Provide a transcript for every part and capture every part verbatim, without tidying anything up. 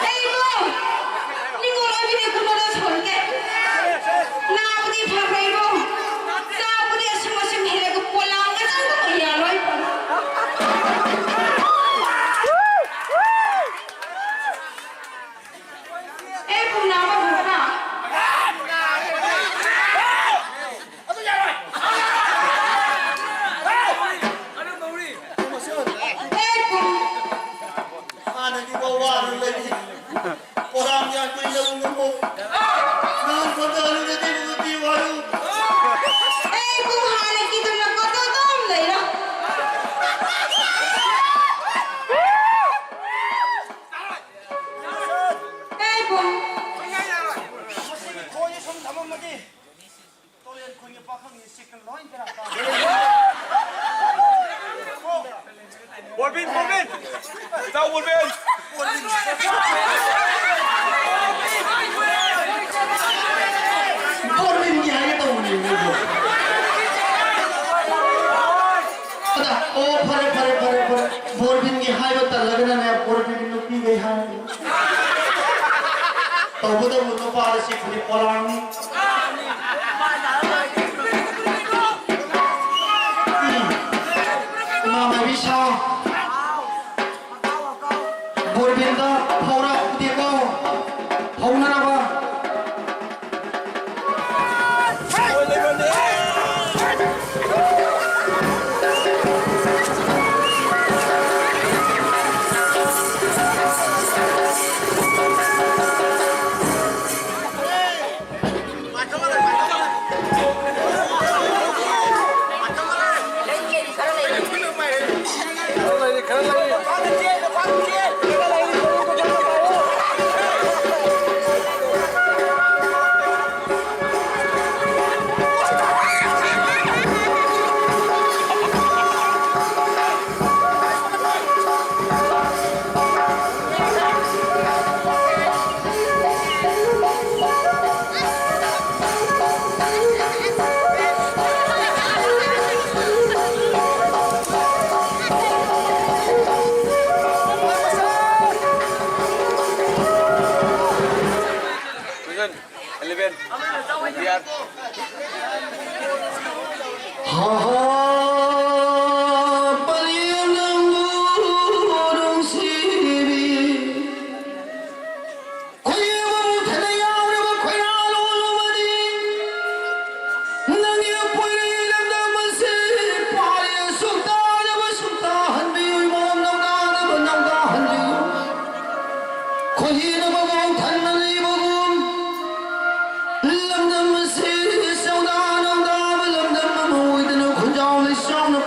ꯑꯩꯕꯨ ꯅꯤꯡꯉꯣꯜ ꯑꯣꯏꯕꯤꯗꯦ ꯀꯨꯝꯕꯗ ꯁꯣꯟꯒꯦ꯫ ꯅꯥꯕꯗꯤ ꯐꯈ꯭ꯔꯦ ꯏꯕꯨꯡ꯫ ꯆꯥꯕꯗꯤ ꯑꯁꯨꯝ ꯑꯁꯨꯝ ꯍꯦꯜꯂꯒ ꯄꯣꯂꯥꯡꯒ ꯆꯪꯕ ꯌꯥꯔꯣꯏ꯫ ꯑꯩꯕꯨ ꯅꯥꯕ ꯐꯕ꯭ꯔꯥ? ꯑꯗꯨ ꯌꯥꯔꯣꯏ! ꯑꯗꯨ ꯃꯧꯔꯤ! ꯑꯦ, ꯄꯨꯡ꯫ ꯍꯥꯟꯅꯒꯤ ꯋꯥ ꯋꯥꯅ ꯂꯩꯔꯤ꯫ ꯄꯣꯂꯥꯡ ꯌꯥꯟꯕꯩ ꯂꯧ ꯉꯝꯃꯣ꯫ ꯅꯍꯥꯟ ꯐꯖꯍꯜꯂꯨꯔꯗꯤ ꯅꯨꯄꯤ ꯋꯥꯔꯨ꯫ ꯑꯦ, ꯄꯨꯡ ꯍꯥꯟꯅꯒꯤꯗꯨꯅ ꯀꯣꯠꯇꯣ ꯑꯗꯨꯝ ꯂꯩꯔꯣ꯫ ꯑꯦ, ꯄꯨꯡ꯫ ꯃꯁꯤꯒꯤ ꯈꯣꯏꯁꯦ ꯁꯨꯝ ꯊꯝꯃꯝꯃꯗꯤ ꯇꯨꯔꯦꯟ ꯈꯨꯟꯒꯤ ꯄꯥꯈꯪꯁꯤꯡ ꯁꯤꯛꯅ ꯂꯣꯏ ꯕꯦꯔꯥ ꯀꯥꯔꯦ꯫ ꯕꯣꯔꯕꯤꯟ, ꯕꯣꯔꯕꯤꯟ! ꯏꯇꯥꯎ ꯕꯣꯔꯕꯤꯟ! ꯕꯣꯔꯕꯤꯟꯒꯤ ꯍꯥꯏꯒꯦ ꯇꯧꯕꯅꯦ, ꯃꯤꯕꯨ꯫ ꯑꯗ, ꯑꯣ, ꯐꯔꯦ, ꯐꯔꯦ, ꯐꯔꯦ, ꯐꯔꯦ꯫ ꯕꯣꯔꯕꯤꯟꯒꯤ ꯍꯥꯏꯕ ꯇꯜꯂꯒꯅꯅꯦ, ꯕꯣꯔꯕꯤꯟꯒꯤ ꯅꯨꯄꯤꯈꯩ ꯍꯥꯏꯔꯒꯦ꯫ ꯇꯧꯕꯇꯕꯨ ꯅꯨꯄꯥꯗ ꯁꯤꯕꯨꯗꯤ ꯄꯣꯂꯥꯡꯅꯤ꯫ ꯎꯝ꯫ ꯏꯃꯥ ꯃꯥꯏꯕꯤ ꯁꯥ꯫ ꯕꯣꯔꯕꯤꯟꯗ ꯐꯧꯔꯥ ꯎꯗꯦꯀꯣ꯫ ꯐꯧꯅꯔꯕ꯫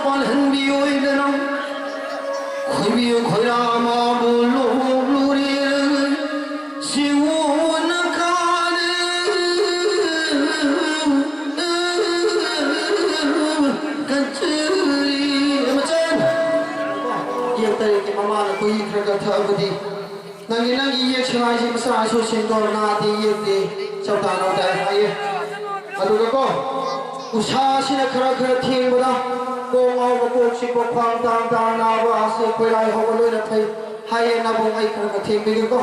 ꯄꯥꯜꯍꯟꯕꯤꯌꯣꯏꯗꯅ ꯈꯣꯏꯕꯤ ꯈꯣꯏꯔꯥ ꯃꯥꯕꯨ ꯂꯣꯛꯂꯨꯔꯦ꯫ ꯁꯤꯉꯣꯅ ꯀꯥꯔꯦ ꯀꯆꯔꯤ ꯃꯆꯟ꯫ ꯌꯦꯛꯇꯔꯦꯛꯀꯤ ꯃꯃꯥꯅ ꯈꯣꯏꯍꯤ ꯈꯔ ꯈꯔ ꯊꯛꯑꯕꯗꯤ ꯅꯪꯒꯤ, ꯅꯪꯒꯤ ꯌꯦꯛꯁꯤꯡ ꯍꯥꯏꯁꯤ ꯃꯆꯥꯁꯨ ꯁꯦꯡꯗꯣꯛ ꯅꯥꯗꯦ ꯌꯦꯛꯇꯦ ꯆꯧꯇꯥꯛ ꯅꯧꯇꯥꯛ ꯍꯥꯏꯌꯦ꯫ ꯑꯗꯨꯒꯀꯣ, ꯎꯁꯥꯁꯤꯅ ꯈꯔ ꯈꯔ ꯊꯦꯡꯕꯗ ꯀꯣꯛ ꯉꯥꯎꯕ, ꯀꯣꯛ ꯆꯤꯛꯄ, ꯈ꯭ꯋꯥꯡ ꯇꯥꯡ ꯇꯥꯡ ꯅꯥꯕ, ꯑꯁꯤ ꯀꯣꯏꯂꯥꯏ ꯍꯧꯕ ꯂꯣꯏꯅ ꯐꯩ ꯍꯥꯏꯌꯦ꯫ ꯅꯥꯕꯨꯡ ꯑꯩ ꯈꯔ ꯈꯔ ꯊꯦꯡꯕꯤꯒꯦꯀꯣ꯫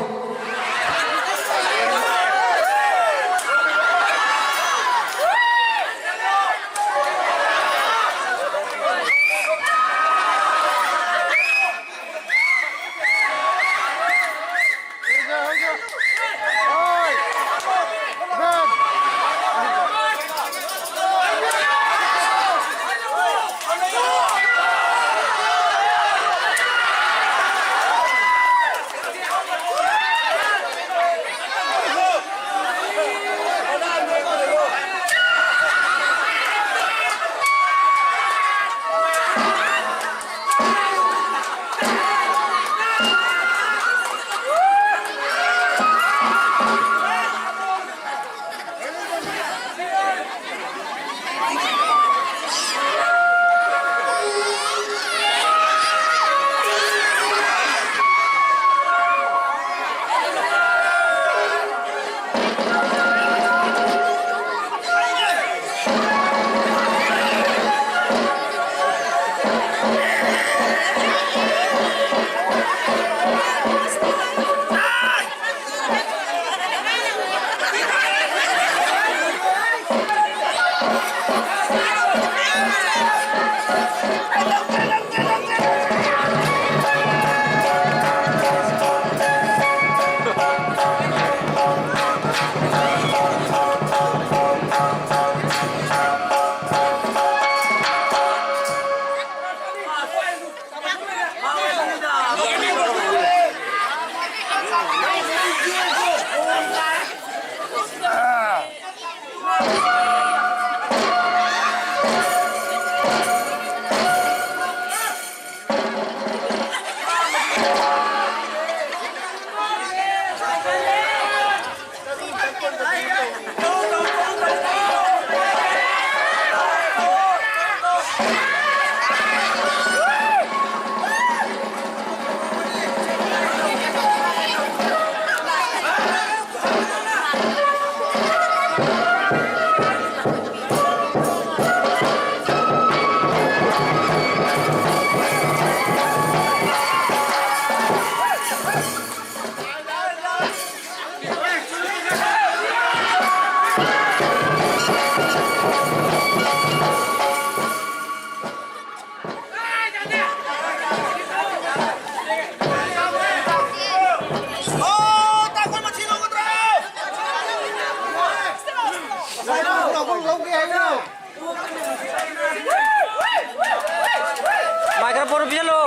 ꯄꯤꯁꯜꯂꯣ꯫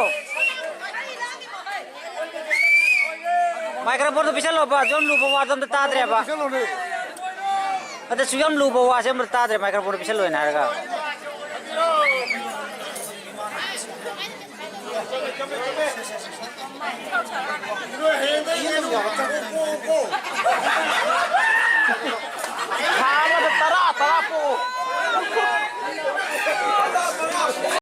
ꯃꯥꯏꯀ꯭ꯔꯣꯐꯣꯟꯗꯣ ꯄꯤꯁꯜꯂꯣꯕ, ꯑꯁꯨꯛ ꯌꯥꯝ ꯂꯨꯕ ꯋꯥꯗꯣ ꯑꯝꯇ ꯇꯥꯗ꯭ꯔꯦꯕ꯫ ꯑꯗ ꯑꯁꯨꯛ ꯌꯥꯝ ꯂꯨꯕ ꯋꯥꯁꯦ ꯑꯃꯇ ꯇꯥꯗ꯭ꯔꯦ, ꯃꯥꯏꯀ꯭ꯔꯣꯐꯣꯟꯗꯣ ꯄꯤꯁꯜꯂꯣꯅ ꯍꯥꯏꯔꯒ꯫